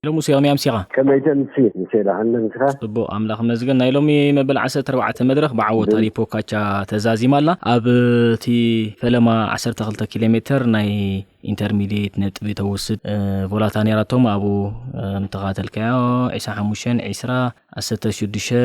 ሎም ሙሴ ከመይ ኣምሲኻ? ከመይ ተምሲ? ምሴ ደሓን ደምስኻ? ጽቡቕ ኣምላኽ መስገን። ናይ ሎሚ መበል ዓሰርተ ኣርባዕተ መድረኽ ብዓወት ኣሊ ፖካቻ ተዛዚማ ኣላ። ኣብቲ ፈለማ ዓሰርተ ክልተ ኪሎ ሜትር ናይ ኢንተርሚዲየት ነጥቢ ተውስድ ቮላታ ነራቶም ኣብኡ ምተኻተልካዮ ዕስራ ሓሙሽተ ዕስራ ዓሰርተ ሽዱሽተ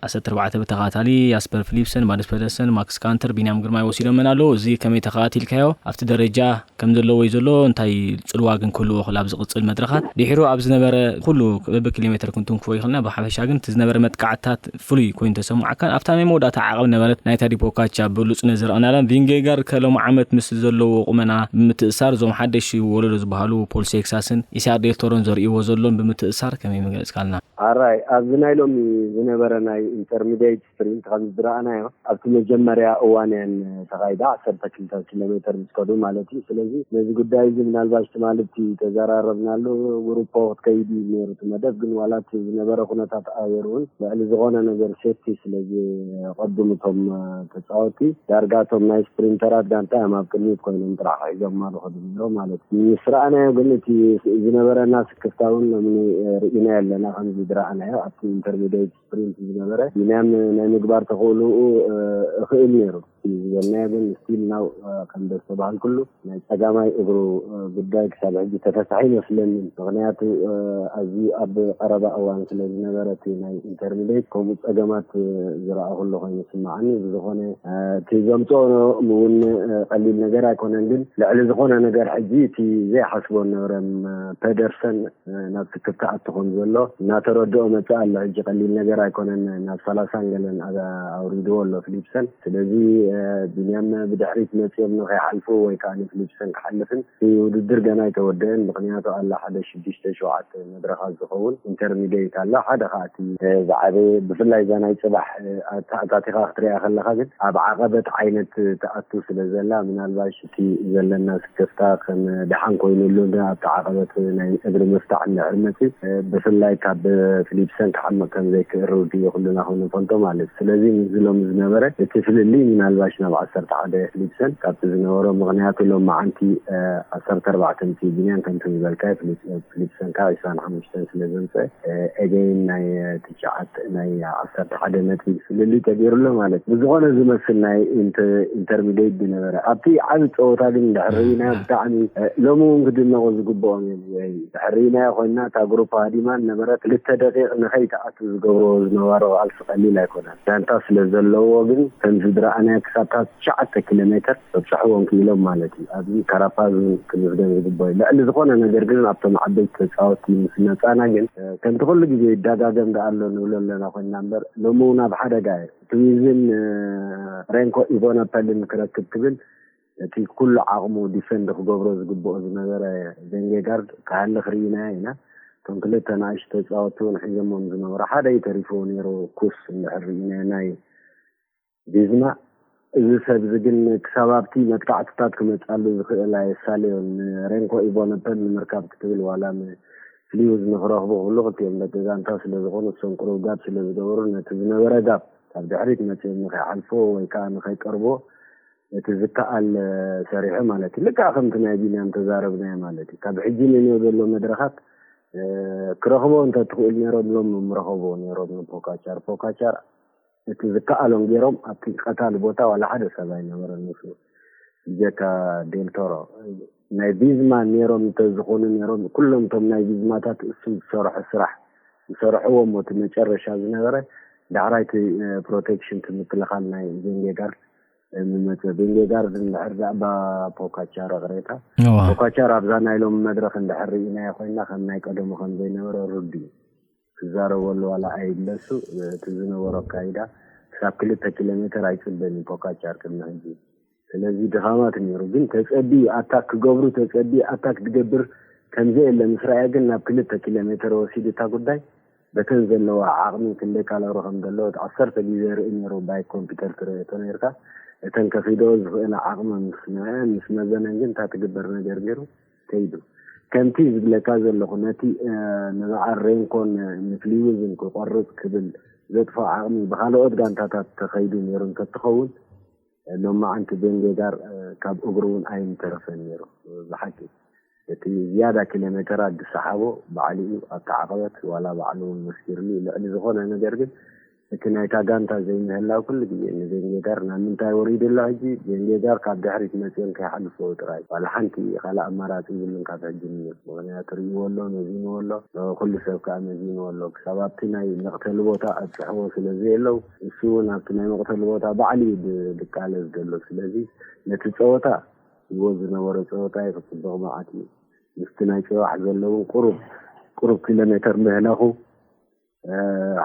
ዓሰርተ ኣርባዕተ ብተኻታሊ ያስፐር ፊሊፕሰን፣ ማድስ ፐደርሰን፣ ማክስ ካንተር፣ ቢንያም ግርማይ ወሲዶመን ኣለዉ። እዚ ከመይ ተኻታቲልካዮ ኣብቲ ደረጃ ከም ዘለዎ እዩ ዘሎ። እንታይ ጽልዋ ግን ክህልዎ ክእል ኣብ ዝቕጽል መድረኻት ድሕሩ ኣብ ዝነበረ ኩሉ በብኪሎ ሜትር ክንትንክፎ ይኽእልና። ብሓፈሻ ግን እቲ ዝነበረ መጥቃዕትታት ፍሉይ ኮይኑ ተሰማዓካን ኣብታ ናይ መወዳእታ ዓቐብ ነበረት ናይታ ዲፖካቻ ብሉጽነት ዝረኣናላን ቪንጌጋር ከሎም ዓመት ምስ ዘለዎ ቁመና ብምትእሳር እዞም ሓደሽ ወለዶ ዝበሃሉ ፖል ሴክሳስን ኢሳቅ ዴልቶሮን ዘርእይዎ ዘሎን ብምትእሳር ከመይ መግለጽካልና? ኣራይ ኣብዚ ናይ ሎሚ ዝነበረ ናይ ኢንተርሚዲየት ስፕሪንት ከም ዝረኣናዮ ኣብቲ መጀመርያ እዋን እየን ተኻይዳ ዓሰርተ ክልተ ኪሎ ሜትር ምስ ከዱ ማለት እዩ። ስለዚ ነዚ ጉዳይ እዚ ምናልባሽ ትማሊ እቲ ተዘራረብናሉ ግሩፖ ክትከይድ እዩ ነይሩ እቲ መደብ፣ ግን ዋላ እቲ ዝነበረ ኩነታት ኣየር እውን ልዕሊ ዝኾነ ነገር ሴፍቲ ስለ ዝቐድሙ እቶም ተፃወቲ ዳርጋ እቶም ናይ ስፕሪንተራት ጋንታ እዮም ኣብ ቅድሚት ኮይኖም ጥራሕ ሒዞም ማለኹ ነይሮም ማለት እዩ። ምስ ረኣናዮ ግን እቲ ዝነበረና ስክፍታ እውን ሎሚ ርኢና ኣለና ከምዚ ዝረኣናዮ ኣብቲ ኢንተርሚዲየት ስፕሪንት ዝነበረ ቢንያም ናይ ምግባር ተኽእልኡ እኽእል ነይሩ ዝበልናዮ ግን ስቲል ናው ከም ደስተባሃልኩሉ ናይ ፀጋማይ እግሩ ጉዳይ ክሳብ ሕጂ ተፈታሒ ይመስለኒ። ምክንያቱ ኣዝዩ ኣብ ቀረባ እዋን ስለ ዝነበረ እቲ ናይ ኢንተርሚዲየት ከምኡ ፀገማት ዝረኣኹሉ ኮይኑ ይስማዓኒ። ብዝኾነ እቲ ዘምፅኦ እውን ቀሊል ነገር ኣይኮነን፣ ግን ልዕሊ ዝኾነ ነገር ሕጂ እቲ ዘይሓስቦ ነበረ ፐደርሰን ናብቲ ክፍቲ ኣቱ ከም ዘሎ እናተረድኦ መፅእ ኣሎ። ሕጂ ቀሊል ነገር ኣይኮነን። ናብ ሰላሳን ገለን ኣውሪድዎ ኣሎ ፊሊፕሰን። ስለዚ ቢንያም ብድሕሪት መፅኦም ንከይሓልፉ ወይ ከዓ ንፊሊፕሰን ክሓልፍን እቲ ውድድር ገና ኣይተወደአን። ምክንያቱ ኣላ ሓደ ሽዱሽተ ሸውዓተ መድረኻት ዝኸውን ኢንተርሚዲየት ኣሎ። ሓደ ከዓ እቲ ዝዓበየ ብፍላይ እዛ ናይ ፅባሕ ኣታቲኻ ክትሪኣ ከለካ ግን ኣብ ዓቐበት ዓይነት ትኣቱ ስለ ዘላ ምናልባሽ እቲ ዘለና ስክፍታ ከም ደሓን ኮይኑሉ ኣብቲ ዓቐበት ናይ እግሪ ምፍታሕ እንድሕር መፅእ ብፍላይ ካብ ፊሊፕሰን ክሓምቕ ከም ዘይክእል ርዱእ እዩ ኩልና ከም ንፈልጦ ማለት እዩ። ስለዚ ምስዚ ሎሚ ዝነበረ እቲ ፍልልይ ምናልባሽ ናብ ዓሰርተ ሓደ ፊሊፕሰን ካብቲ ዝነበሮ ምክንያቱ ሎም መዓንቲ ዓሰርተ ኣርባዕተ ምስ ቢንያም ከምቲ ዝበልካዮ ፊሊፕሰን ካብ ዕስራን ሓሙሽተን ስለ ዘምፀ ኤገይን ናይ ትሽዓተ ናይ ዓሰርተ ሓደ ነጥቢ ፍልልይ ተገይሩሎ ማለት እዩ። ብዝኾነ ዝመስል ናይ ኢንተርሚዲየት ዝነበረ ኣብቲ ዓቢ ፀወታ ግን እንድሕር ርኢናዮ ብጣዕሚ ሎሚ እውን ክድነቑ ዝግብኦም እዮም። እንድሕር ርኢናዮ ኮይንና እታ ግሩፕ ሃዲማ ነበረ ክልተ ደቂቕ ንኸይትኣቱ ዝገብርዎ ዝነበሩ ቃልሲ ቀሊል ኣይኮነን። ጋንታ ስለ ዘለዎ ግን ከምዚ ዝረኣናዮ ክሳብ እታ ትሽዓተ ኪሎ ሜትር በብፅሕዎም ክኢሎም ማለት እዩ። ኣብዚ ካራፓዝ ክምስገን ዝግባእ እዩ። ልዕሊ ዝኾነ ነገር ግን ኣብቶም ዓበይቲ ተፃወቲ ምስ መፃና ግን ከምቲ ኩሉ ግዜ ይደጋገም ደኣ ኣሎ ንብሎ ኣለና ኮይንና እምበር ሎሚ እውን ኣብ ሓደጋ እዩ። ትዊዝን ሬንኮ ኢቮነፐልን ክረክብ ክብል እቲ ኩሉ ዓቕሙ ዲፈንድ ክገብሮ ዝግብኦ ዝነበረ ቬንጌጋርድ ክሃሊ ክርኢናዮ ኢና። እቶም ክልተ ንኣሽቱ ተፃወቲ እውን ሒዞሞም ዝነበሩ ሓደ እዩ ተሪፍዎ ነይሩ። ኩስ እንድሕር ርኢናዮ ናይ ቪዝማ እዚ ሰብ እዚ ግን ክሳብ ኣብቲ መጥቃዕትታት ክመፅኣሉ ዝኽእል ኣየሳለዮን። ንሬንኮ ኢቮነፐል ንምርካብ ክትብል ዋላ ንፍሊውዝ ንክረኽቡ ክብሉ ክልቲኦም ደቂ ጋንታ ስለ ዝኾኑ እሶም ቅሩብ ጋብ ስለ ዝገበሩ ነቲ ዝነበረ ጋብ ካብ ድሕሪት መፂኦም ንከይሓልፍዎ ወይ ከዓ ንከይቀርብዎ እቲ ዝከኣል ሰሪሑ ማለት እዩ። ልክዕ ከምቲ ናይ ቢንያም ተዛረብናዮ ማለት እዩ። ካብ ሕጂ ንንዮ ዘሎ መድረኻት ክረኽቦ እንተትኽእል ነይሮም ሎም ምረኸብዎ ነይሮም ንፖካቻር። ፖካቻር እቲ ዝከኣሎም ገይሮም ኣብቲ ቀታሊ ቦታ ዋላ ሓደ ሰብ ኣይነበረን። ንሱ ብጀካ ዴልቶሮ ናይ ቪዝማ ነይሮም እንተዝኾኑ ነይሮም ኩሎም እቶም ናይ ቪዝማታት እሱ ዝሰርሖ ስራሕ ዝሰርሕዎ እሞ እቲ መጨረሻ ዝነበረ ዳሕራይ እቲ ፕሮቴክሽን እቲ ምክልኻል ናይ ቬንጌጋርድ ምመፀ ቬንጌጋርድ እንድሕር ዛዕባ ፖካቻር ቅሬታ ፖካቻር ኣብዛ ናይ ሎም መድረክ እንድሕር ርኢናዮ ኮይና ከም ናይ ቀደሙ ከም ዘይነበረ ርዱ እዩ። ክዛረበሉ ዋላ ኣይብለሱ እቲ ዝነበሮ ኣካይዳ ክሳብ ክልተ ኪሎ ሜትር ኣይፅበን እዩ ፖካቻር ቅድሚ ሕጂ። ስለዚ ድኻማት ነይሩ ግን ተፀቢዩ ኣታክ ክገብሩ ተፀቢዩ ኣታክ ትገብር ከምዘየለ ምስ ረኣየ ግን ናብ ክልተ ኪሎ ሜትር ወሲዱ እታ ጉዳይ በተን ዘለዋ ዓቕሚ ክንደይ ካሎሪ ከም ዘለዎ እቲ ዓሰርተ ግዜ ርኢ ነይሩ ባይ ኮምፒውተር ትርእዮ ተነይርካ እተን ከኺዶ ዝኽእላ ዓቕሚ ምስ ንዐ ምስ መዘነን ግን እታ ትግበር ነገር ገይሩ ከይዱ። ከምቲ ዝብለካ ዘለኹ ነቲ ንበዓል ሬንኮን ንፍሊውዝን ክቆርፅ ክብል ዘጥፍኦ ዓቕሚ ብካልኦት ጋንታታት ተኸይዱ ነይሩ እንተትኸውን ሎማዓንቲ ቤንጌጋር ካብ እግሩ እውን ኣይምተረፈን ነይሩ። ብሓቂ እቲ ዝያዳ ኪሎ ሜተራት ዝሰሓቦ ባዕሉ እዩ። ኣብቲ ዓቐበት ዋላ ባዕሉ እውን መስኪርሉ እዩ። ልዕሊ ዝኾነ ነገር ግን እቲ ናይታ ጋንታ ዘይምህላው ኩሉ ግዜ ንቬንጌዳር ናብ ምንታይ ወሪዱ ኣሎ ሕጂ? ቬንጌዳር ካብ ድሕሪት መፅኦም ከይሓልፍዎ ጥራይ፣ ዋላ ሓንቲ ካልእ ኣማራፂ ይብሉን ካብ ሕጂ ንነሱ። ምኽንያቱ ርእይዎ ኣሎ፣ መዚንዎ ኣሎ፣ ኩሉ ሰብ ከዓ መዚንዎ ኣሎ። ክሳብ ኣብቲ ናይ መቕተሊ ቦታ ኣብፅሕዎ ስለ ዘየለው፣ እሱ እውን ኣብቲ ናይ መቕተሊ ቦታ ባዕሉ እዩ ድ- ድቃለስ ዘሎ። ስለዚ ነቲ ፀወታ ህይወት ዝነበረ ፀወታ እዩ፣ ክፅብቕ መዓት እዩ። ምስቲ ናይ ፅባሕ ዘለውን ቁሩብ ቁሩብ ኪሎ ሜተር ምህላኹ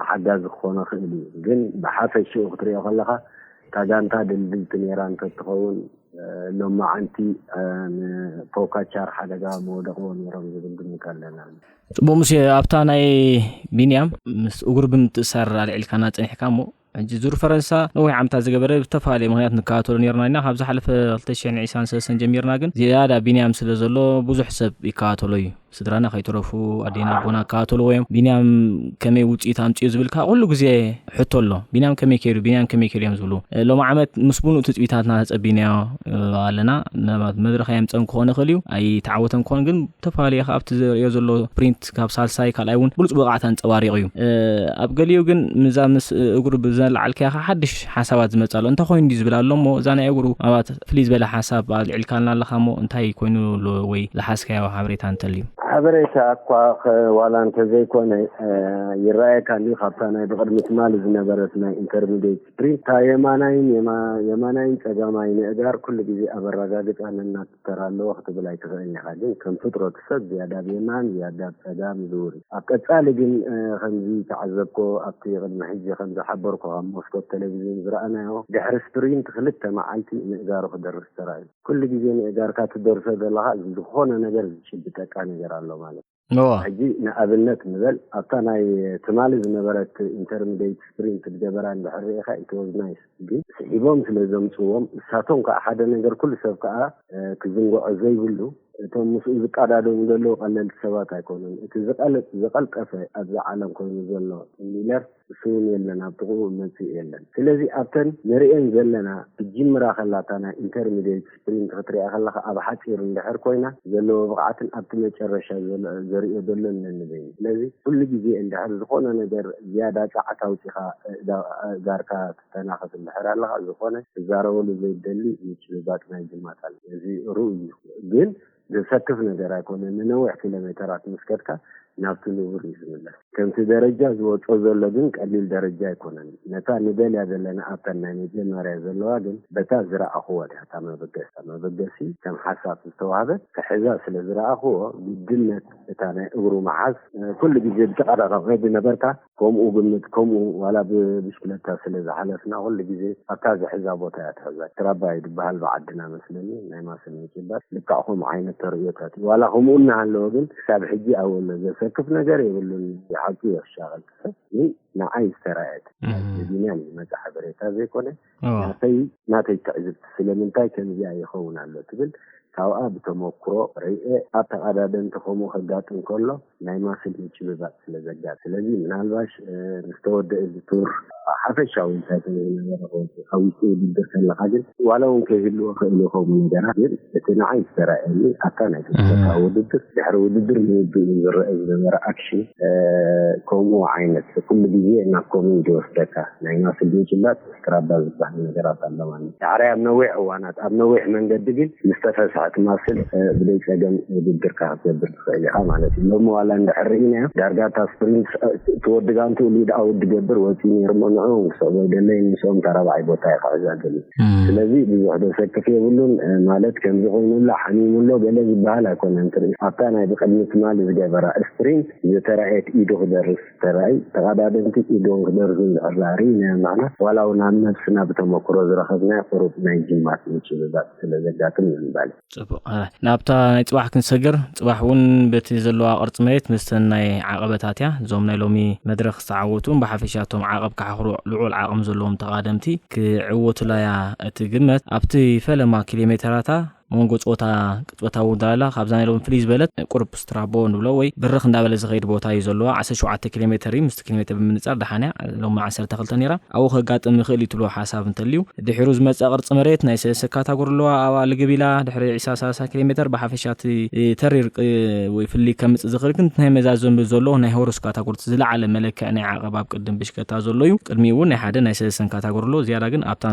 ሓጋዚ ክኾኖ ክእል እዩ። ግን ብሓፈሽኡ ክትሪኦ ከለኻ እታ ጋንታ ድልድልቲ ነይራ እንተትኸውን፣ ሎማዓንቲ ንፖካቻር ሓደጋ መወደቕዎ ነይሮም ዝብል ግምት ኣለና። ጽቡቕ ሙሴ፣ ኣብታ ናይ ቢንያም ምስ እግሩ ብምትእሳር ኣልዒልካና ጸኒሕካ እሞ፣ ሕጂ ዙር ፈረንሳ ነዊሕ ዓመታት ዝገበረ ብዝተፈላለየ ምኽንያት ንከታተሎ ነይርና ኢና። ካብ ዝሓለፈ ክልተ ሽሕን ዕስራን ሰለስተን ጀሚርና ግን ዝያዳ ቢንያም ስለ ዘሎ ብዙሕ ሰብ ይከታተሎ እዩ። ስድራና ከይተረፉ ኣዴና ኣቦና ይከታተልዎ እዮም። ቢንያም ከመይ ውጽኢት ኣምጽኡ ዝብል ከኣ ኩሉ ግዜ ሕቶ ኣሎ። ቢንያም ከመይ ከይዱ፣ ቢንያም ከመይ ከይዱ እዮም ዝብሉ። እ፣ ሎሚ ዓመት ምስ ብኑኡ ትጽቢታትና ተጸቢናዮ፣ እ፣ ኣለና። ምናልባት መድረኽ ኣየምጸን ክኾን ይኽእል እዩ፣ ኣይተዓወተን ክኾን ግን ተፈላለየ ከኣ ኣብቲ ዘርእዮ ዘሎ ስፕሪንት ካብ ሳልሳይ ካልኣይ እውን ብሉጽ ብቕዓት ኣንጸባሪቑ እዩ። እ፣ ኣብ ገሊኡ ግን ምዛ ምስ እግሩ ብዘለዓልካያ ከኣ ሓድሽ ሓሳባት ዝመጽእ ኣሎ። እንታይ ኮይኑ ድዩ ዝብል ኣሎ እሞ እዛ ናይ እግሩ ምናልባት ፍልይ ዝበለ ሓሳብ ኣልዒልካልና ኣለኻ እሞ እንታይ ኮይኑ ኣሎ ወይ ዝሓዝካዮ ሓበሬታ እንተልዩ? ሓበሬታ እኳ ኸ ዋላ እንተዘይኮነ፣ እ፣ ይረኣየካ እንድዩ ካብታ ናይ ብቕድሚ ትማሊ ዝነበረት ናይ ኢንተርሚዲየት ስፕሪንት እታ የማናይን የማ-፣ የማናይን ጸጋማይን ኣእጋር ኩሉ ግዜ ኣብ ኣረጋግጻ ነናትተር ኣለዎ ክትብል ኣይትኽእልን ኢኻ። ግን ከም ፍጥረቱ ሰብ ዝያዳ ብየማን ዝያዳ ብጸጋም ይዝውር እዩ። ኣብ ቀጻሊ ግን፣ እ፣ ከምዚ ተዓዘብኮ ኣብቲ ቅድሚ ሕጂ ከም ዝሓበርኩ ኣብ መስኮት ቴሌቪዥን ዝረኣናዮ ድሕሪ ስፕሪንት ክልተ መዓልቲ ንእጋሩ ክደርስ ተራእዩ። ኩሉ ግዜ ንእጋርካ ትደርሶ ዘለኻ ዝኾነ ነገር ዝጭብጠካ ነገር ኣሎ ማለት እዩ። እዋ። ሕጂ ንኣብነት ንበል ኣብታ ናይ ትማሊ ዝነበረት ኢንተርሚዲየት ስፕሪንት ዝገበራ እንድሕር ርኢኻ it was nice፣ ግን ስሒቦም ስለ ዘምጽዎም ንሳቶም ከዓ ሓደ ነገር ኩሉ ሰብ ከዓ፣ እ፣ ክዝንግዖ ዘይብሉ እቶም ምስኡ ዝቀዳደሙ ዘለዉ ቀለልቲ ሰባት ኣይኮኑን። እቲ ዝቀለ-፣ ዝቀልጠፈ ኣብዚ ዓለም ኮይኑ ዘሎ ሚለር እሱ እውን የለን፣ ኣብ ጥቕኡ መጽእ የለን። ስለዚ ኣብተን ንርእየን ዘለና ብጅምራ ከላታ ናይ ኢንተርሚዲየት ስፕሪንት ክትሪኣ ከለኻ ኣብ ሓጺር እንድሕር ኮይና ዘለዎ ብቕዓትን ኣብቲ መጨረሻ ዘሎ-፣ ዘርእዮ ዘሎ ነንበይኑ። ስለዚ ኩሉ ግዜ እንድሕር ዝኾነ ነገር ዝያዳ ጸዓት ኣውጺኻ እዳ-፣ እጋርካ ትተናኸፍ እንድሕር ኣለኻ ዝኾነ ትዛረበሉ ዘይደሊ ምጭብባጥ ናይ ጅማት ኣሎ። እዚ ርኡይ እዩ። ግን ዘሰክፍ ነገር ኣይኮነን። ንነዊሕ ኪሎ ሜተራት ምስ ከድካ ናብቲ ንቡር እዩ ዝምለስ። ከምቲ ደረጃ ዝወጾ ዘሎ ግን ቀሊል ደረጃ ኣይኮነን። ነታ ንደልያ ዘለና ኣብተን ናይ መጀመርያ ዘለዋ ግን በታ ዝረኣኹዎ ድያ እታ መበገሲ። እታ መበገሲ ከም ሓሳብ ዝተዋህበት ክሕዛ ስለ ዝረኣኹዎ ግድነት እታ ናይ እግሩ መሓዝ፣ እ፣ ኩሉ ግዜ ብተቐዳዳሚ ዝነበርካ ከምኡ ግምት፣ ከምኡ ዋላ ብብሽክለታ ስለ ዝሓለፍና ኩሉ ግዜ ኣብታ ዝሕዛ ቦታ እያ ትሕዛ። ትራባ እዩ ዝበሃል ብዓድና መስለኒ፣ ናይ ማስል ምጭባጥ ልክዕ ከምኡ ዓይነት ተርእዮታት እዩ። ዋላ ከምኡ እናሃለወ ግን ክሳብ ሕጂ ኣብኡ ኣሎ። ዘሰክፍ ነገር የብሉን። ሓቂ እዩ ክሻቐል ክሰብ፣ ግን ንዓይ ዝተራእየት እም። ብቢንያም ዝመጽእ ሓበሬታ ዘይኮነ፣ እዋ። ናተይ፣ ናተይ ትዕዝብቲ ስለምንታይ ከምዚኣ ይኸውን ኣሎ ትብል ካብኣ ብተመክሮ ርኤ ኣብ ተቐዳደምቲ ከምኡ ከጋጥም ከሎ ናይ ማስል ምጭብባጥ ስለ ዘጋጥም። ስለዚ ምናልባሽ፣ እ፣ ምስ ተወደአ እዚ ቱር ሓፈሻዊ እንታይ ዝነበረ ከወጽእ ካብ ውሽጢ ውድድር ከለኻ ግን ዋላ እውን ከይህልዎ ክእል ይኸውን ነገራት፣ ግን እቲ ንዓይ ዝተረኣየኒ ኣብታ ናይ ተወዳዳሪ ውድድር ድሕሪ ውድድር ምውድኡ ዝረአ ዝነበረ ኣክሽን፣ እ፣ ከምኡ ዓይነት ኩሉ ግዜ ናብ ኮሜዲ ይወስደካ። ናይ ማስል ምጭባጥ ስትራባ ዝበሃል ነገራት ኣሎ ማለት እዩ። ዳሕራይ ኣብ ነዊሕ እዋናት ኣብ ነዊሕ መንገዲ ግን ምስ ተፈስሐት ማስል፣ እ፣ ብዘይ ጸገም ውድድርካ ክትገብር ትኽእል ኢኻ ማለት እዩ። ሎሚ ዋላ እንድሕር ርኢናዮ ዳርጋ እታ ስፕሪንት፣ እ፣ እቲ ወዲ ጋንትኡ ሊድ ኣውት ዝገብር ወፂኡ ነይሩ እሞ ንዕኡ ክስዕቦ ይደለይ ምስኦም ተራባዓይ ቦታ እዩ ክሕዛ ደልዩ። እም። ስለዚ ብዙሕ ዘሰክፍ የብሉን፣ እ፣ ማለት ከምዚ ኮይኑላ ሓሚሙሎ ገለ ዝበሃል ኣይኮነን። ትርኢ ኣብታ ናይ ብቅድሚ ትማሊ ዝገበራ ስፕሪንት ዝተራእየት ኢዱ ክደርስ ተራእይ ተቐዳደምቲ ኢዶም ክደርሱ እንድሕር ርኢናዮ ንሕና ዋላ እውን ኣብ ነብስና ብተመክሮ ዝረኸብናዮ ቁሩብ ናይ ጅማት ምጭብባጥ ስለ ዘጋጥም ንምባል እዩ። ጽቡቕ። ኣረ፣ ናብታ ናይ ጽባሕ ክንሰግር፣ ጽባሕ እውን በቲ ዘለዋ ቅርጺ መሬት ምስተን ናይ ዓቐበታት እያ። እዞም ናይ ሎሚ መድረኽ ዝተዓወቱ ብሓፈሻ እቶም ዓቐብ ክሓኽሩ ልዑል ዓቕሚ ዘለዎም ተቓደምቲ ክዕወቱላ እያ እትግመት። ኣብቲ ፈለማ ኪሎ ሜተራታ መንጎ ፆታ ቅፅበታዊ ውዳላ ካብዛ ናይ ሎም ፍልይ ዝበለት ቁርብ ስትራቦ ንብሎ ወይ ብርኽ እንዳበለ ዝኸይድ ቦታ እዩ ዘለዋ። 17 ኪሎ ሜትር እዩ። ምስቲ ኪሎ ሜትር ብምንፃር ደሓንያ ሎም 12 ነራ። ኣብኡ ከጋጥም ይኽእል እዩ ትብሎ ሓሳብ እንተልዩ፣ ድሒሩ ዝመፀ ቅርፂ መሬት ናይ ሰለስተ ካታጎሪ ኣለዋ። ኣብኣ ልግብ ኢላ ድሕሪ 20 30 ኪሎ ሜትር ብሓፈሻ እቲ ተሪር ወይ ፍልይ ከምፅእ ዝኽእል ግን ናይ መዛዘሚ ዘሎ ናይ ሆርስ ካታጎሪ ዝለዓለ መለክዕ ናይ ዓቐብ ኣብ ቅድም ብሽከታ ዘሎ እዩ። ቅድሚኡ እውን ናይ ሓደ ናይ ሰለስተን ካታጎሪ ኣሎ። ዝያዳ ግን ኣብታ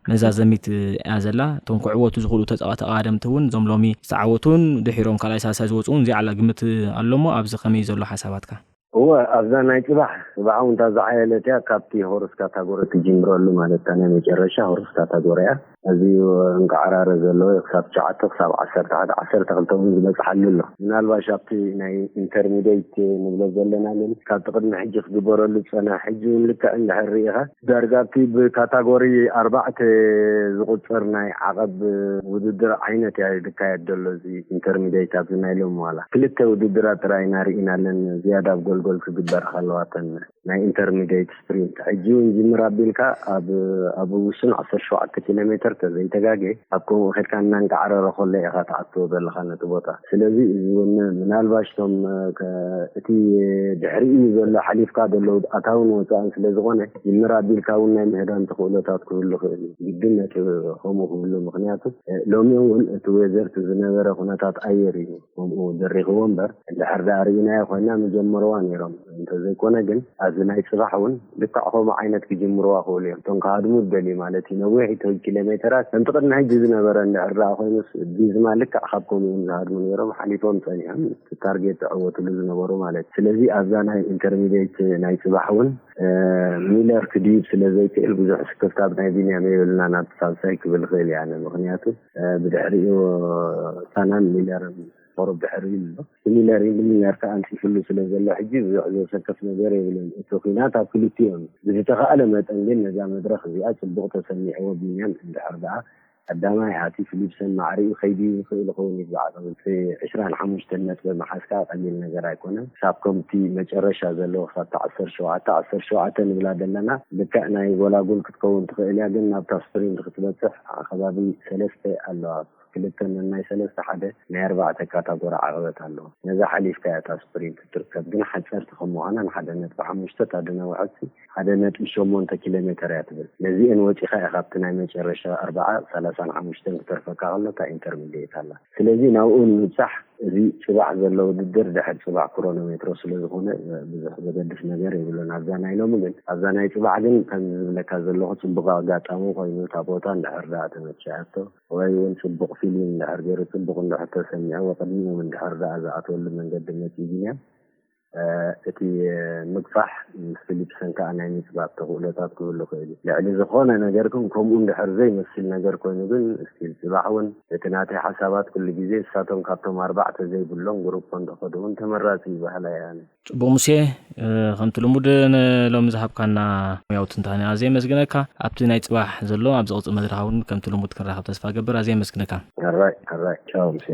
መዛዘሚት እያ ዘላ። እቶም ክዕወቱ ዝኽእሉ ተጻዋ-፣ ተቓደምቲ እውን እዞም ሎሚ ዝተዓወቱን ድሒሮም ካልኣይ ሳልሳይ ዝወፁ እውን ዝያዕላ ግምት ኣሎ እሞ ኣብዚ ከመይ ዘሎ ሓሳባትካ? እወ፣ ኣብዛ ናይ ጽባሕ፣ ጽባሕ እውን እታ ዝዓየለት እያ። ካብቲ ሆርስ ካታጎሪ ትጅምረሉ ማለት እታ ናይ መጨረሻ ሆርስ ካታጎሪ እያ። ኣዝዩ እንቃዕራረ ዘለዎ እዩ። ክሳብ ትሽዓተ ክሳብ ዓሰርተ ሓደ፣ ዓሰርተ ክልተ እውን ዝበጽሓሉ ኣሎ። ምናልባሽ ኣብቲ ናይ ኢንተርሚዲየት ንብሎ ዘለና ግን ካብቲ ቅድሚ ሕጂ ክግበረሉ ዝጸንሐ ሕጂ እውን ልክዕ እንድሕር ርኢኻ ዳርጋ ኣብቲ ብካታጎሪ ኣርባዕተ ዝቁጸር ናይ ዓቐብ ውድድር ዓይነት እያ ዝካየድ ዘሎ። እዚ ኢንተርሚዲየት ኣብዚ ናይ ሎም ዋላ ክልተ ውድድራት ጥራይ ኢና ርኢና ኣለና። ዝያዳ ኣብ ጎልጎል ክግበር ከለዋተን ናይ ኢንተርሚዲየት ስፕሪንት ሕጂ እውን ጅምር ኣቢልካ ኣብ፣ ኣብ ውሱን 17 ኪሎ ሜትር ተዘይተጋጌ ኣብ ከምኡ ከድካ እናንቃዕረረ ከሎ ኢኻ ትኣትዎ ዘለኻ ነቲ ቦታ። ስለዚ እዚ እውን ምናልባሽ እቶም፣ ከ-፣ እቲ ድሕሪኡ ዘሎ ሓሊፍካ ዘሎ ኣታውን ወፃእን ስለ ዝኾነ ጅምር ኣቢልካ እውን ናይ ምህዳን ተኽእሎታት ክህሉ ይኽእል እዩ። ግድን ነቲ ከምኡ ክህሉ፣ ምኽንያቱ ሎሚ እውን እቲ ዌዘር እቲ ዝነበረ ኩነታት ኣየር እዩ ከምኡ ደሪኽዎ እምበር፣ እንድሕር ደኣ ርኢናዮ ኮይና ምጀመርዋ ነይሮም። እንተዘይኮነ ግን ኣብዚ ናይ ጽባሕ እውን ልክዕ ከምኡ ዓይነት ክጅምርዋ ክእሉ እዮም። እቶም ክሃድሙ ዝደልዩ ማለት እዩ። ነዊሕ ኢቶይ ኪሎ ሜተራት ከምቲ ቅድሚ ሕጂ ዝነበረ እንድሕር ደኣ ኮይኑስ ቢዝማ ልክዕ ካብ ከምኡ እዮም ዝሃድሙ ነይሮም። ሓሊፎም ጸኒሖም እቲ ታርጌት ዝዕወትሉ ዝነበሩ ማለት እዩ። ስለዚ ኣብዛ ናይ ኢንተርሚዲየት ናይ ጽባሕ እውን፣ እ፣ ሚለር ክድይብ ስለ ዘይክእል ብዙሕ ስክፍታ ናይ ቢንያም የብልና ናብ ሳልሳይ ክብል ይኽእል እየ ኣነ። ምኽንያቱ፣ እ፣ ብድሕሪኡ ሳናን ሚለርን ቁሩብ ድሕሪኡ ኣሎ። ሚለር፣ ሚለር ከኣ ኣንጺፍሉ ስለ ዘሎ ሕጂ ብዙሕ ዘሰክፍ ነገር የብሉን። እቲ ኲናት ኣብ ክልቲኦም እዩ። ብዝተኻእለ መጠን ግን ነዛ መድረኽ እዚኣ ጽቡቕ ተሰሚዕዎ ቢንያም እንድሕር ደኣ ቀዳማይ ኣትዩ ፊሊፕሰን ማዕሪኡ ከይዲ ይኽእል ይኸውን እዩ ብዓቐብ። እቲ 25 ነጥቢ ምሓዝ ከኣ ቀሊል ነገር ኣይኮነን። ክሳብ ከምቲ መጨረሻ ዘለዎ ክሳብ እታ 17፣ 17 ንብላ ዘለና ልክዕ ናይ ጎላጉል ክትከውን ትኽእል እያ፣ ግን ናብታ ስፕሪንት ክትበጽሕ ከባቢ ሰለስተ ኣለዋ። ክልተ ነናይ ሰለስተ፣ ሓደ ናይ ኣርባዕተ ካታጎሪ ዓቐበት ኣለዎ። ነዛ ሓሊፍካ እያ እታ ስፕሪንት ትርከብ፣ ግን ሓፀርቲ ከም ምዃና ንሓደ ነጥቢ ሓሙሽተ እታ ድነውሐት ሓደ ነጥቢ ሸሞንተ ኪሎ ሜተር እያ ትብል። ነዚአን ወፂኻ ኢኻ ኣብቲ ናይ መጨረሻ ኣርባዓ፣ ሰላሳን ሓሙሽተን ክተርፈካ ከሎ እታ ኢንተርሚዲየት ኣላ። ስለዚ ናብኡ ንምብፃሕ እዚ ፅባሕ ዘሎ ውድድር ድሕሪ ፅባሕ ክሮኖሜትሮ ስለ ዝኾነ ብዙሕ ዘገድስ ነገር የብሉን ኣብዛ ናይ ሎሚ። ግን ኣብዛ ናይ ፅባሕ ግን ከምዚ ዝብለካ ዘለኹ ፅቡቕ ኣጋጣሚ ኮይኑ እታ ቦታ እንድሕር ደኣ ተመችያቶ ወይ እውን ፅቡቕ ፊልም እንድሕር ገይሩ፣ ፅቡቕ እንድሕር ተሰሚዕዎ፣ ቅድሚኦም እንድሕር ደኣ ዝኣትወሉ መንገዲ መፂኡ ቢንያም፣ እ፣ እቲ ምግፋሕ ምስ ፊሊፕሰን ከኣ ናይ ምጽባብ ተኽእሎታት ክህሉ ይኽእል እዩ። ልዕሊ ዝኾነ ነገር ግን ከምኡ እንድሕር ዘይመስል ነገር ኮይኑ ግን ስቲል ጽባሕ እውን እቲ ናተይ ሓሳባት ኩሉ ግዜ እሳቶም ካብቶም ኣርባዕተ ዘይብሎም ግሩፕ እንተኸዱ እውን ተመራጺ ይበሃል እየ ኣነ። ጽቡቕ ሙሴ፣ እ፣ ከምቲ ልሙድ ንሎሚ ዝሃብካና ሙያዊ ትንታነ ኣዝየ የመስግነካ። ኣብቲ ናይ ጽባሕ ዘሎ ኣብ ዝቕጽል መድረኽ እውን ከምቲ ልሙድ ክንራኸብ ተስፋ ገብር። ኣዝየ የመስግነካ። ሕራይ፣ ሕራይ። ቻው ሙሴ።